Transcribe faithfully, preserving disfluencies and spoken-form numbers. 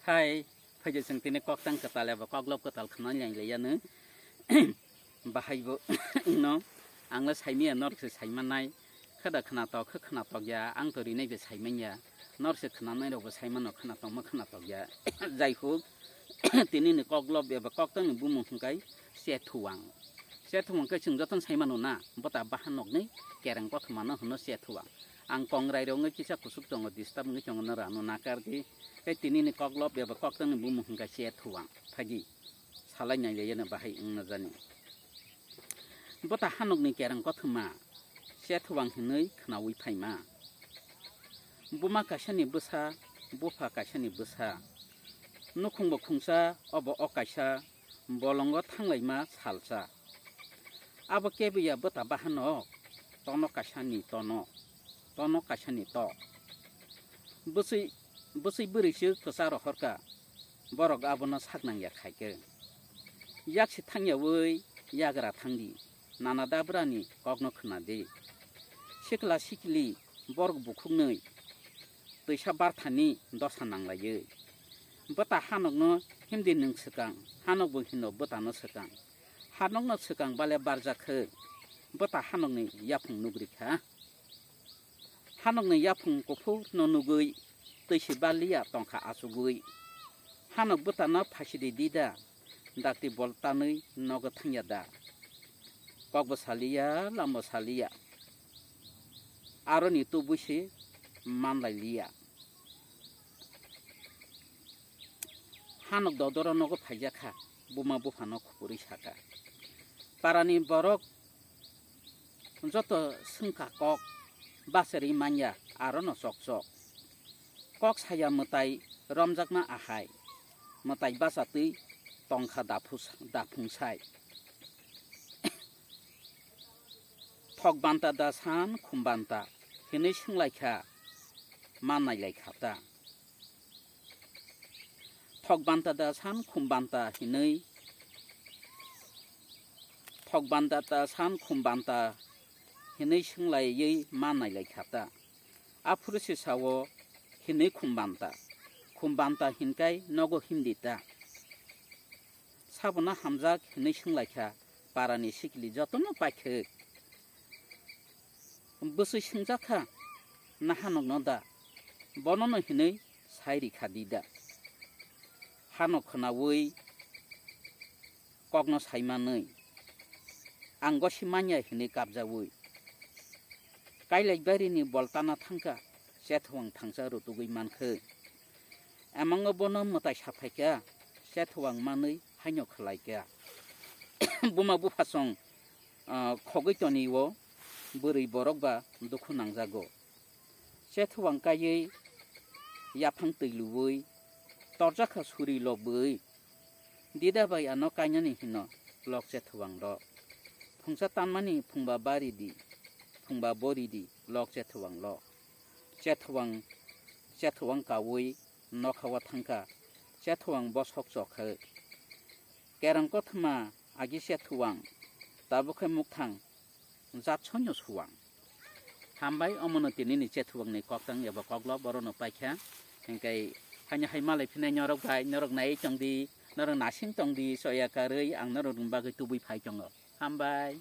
Hai, phaidi chwng tini koktang kwtal eba koklop kwtal khwnai lai liya no. Bahai bo no ang le saimaya norok se saimanai. Khada khwnatok khe khwnatok ya, ang to rinai be saimanya. Norok se khwnanai rok bo saimano khwnatok ma khwnatok ya. Jai huk, tini ni koklop eba koktang ni bumung hwnkhe Chethuwang. Chethuwang khe chwng jotono saimano na, bota bahanokni kereng kothoma no hwno Chethuwang. Ang kongrai rok wngwi kisa kusuk tongo, disturb wngwi tongo, norok ano nakar di. Tei tini ni koklop eba koktang ni bumung hwnkhe Chethuwang. Phaidi salai nai le yeno bahai wngna jani. Bota hanokni kereng kothoma Chethuwang hinwi khwnaui phaima. Buma kaisani bwsa, bupha kaisani bwsa. Nukhungbo khungsa, obo o kaisa, bolongo thanglaima salsa. Abo kebuya bota bahanok, tono kaisani tono, tono kaisani to. Bwswi, bwswi bwrwi se kwcha rohorkha, borok abono saknang ya khaikhe. Yaksi thangyaui yagra thangdi, nana dabrani kokno khwnadi. Sikla sikli borok bukhuknwi twisa barthani dosa nanglaiwi. Bwta hanokno himdi nwng swkang, hanokbo hino bwtano swkang. Hanokno swkang bale barjak khe, bwta hanokni yaphung nugrikha. Hanokni yaphung kuphurno nugwi twi se baliya tongkha achugwi. Hanok bwtano phasidi dida, dakti bol tanwi nogo thangya da. Kokbo saliya, lambo saliya. Aroni tubui se manlailiya. Hanok dodoro nogo phaijakha, buma buphano khupurwi sakha. Parani borok joto swngkha kok, bachari manya arono chokchok. Kok saya mwtai romjakma ahai, mwtai bachatwi tongkha daphus-, daphungsai. Thok banta da san khum banta hinwi swnglaikha, ma nailaikha ta. Thok banta da san khum banta hinwi, thok banta da san khum banta hinwi swnglaiywi ma nailaikha ta. Aphuru se sao hinwi khum banta, khum banta hinkai nogo himdi ta. Sabono hamjak hinwi swnglaikha parani sikli jotono paikhe. Bwswi swngjak kha, nahanokno da? Bonono hinwi sai rikha di da. Hanok khwnaui kokno saimanwi, ang gosi manya hinwi kapjaui. Kailai barini bol tana thangkha, Chethuwang thangsa rutugwi mankhe. Emango bono mwtai saphaikha, Chethuwang manwi haino khwlaikha. Buma buphasong, ah, khogwi toniwo bwrwi borok ba dukhu nangjago. Chethuwang kaiwi yaphang twi luwi torjakha suri lobwi. Dida bai ano kainani hino lok Chethuwang rok. Phungsa tanmani phungba bari di, phungba bori di lok Chethuwang lok. Chethuwang, Chethuwang kaui nokha o thangkha, Chethuwang bosok chokha. Kereng kothoma agi Chethuwang, tabukhe mukthang jat sonyo suwang. Hambai, omono tinini Chethuwangni koktang eba koklo borono paikha. Hingkai haino hai malai phinai norok bai, norok nai tongdi, norok nasing tongdi, soya karwi ang norokni bagwi tubui phai tongo. Hambai.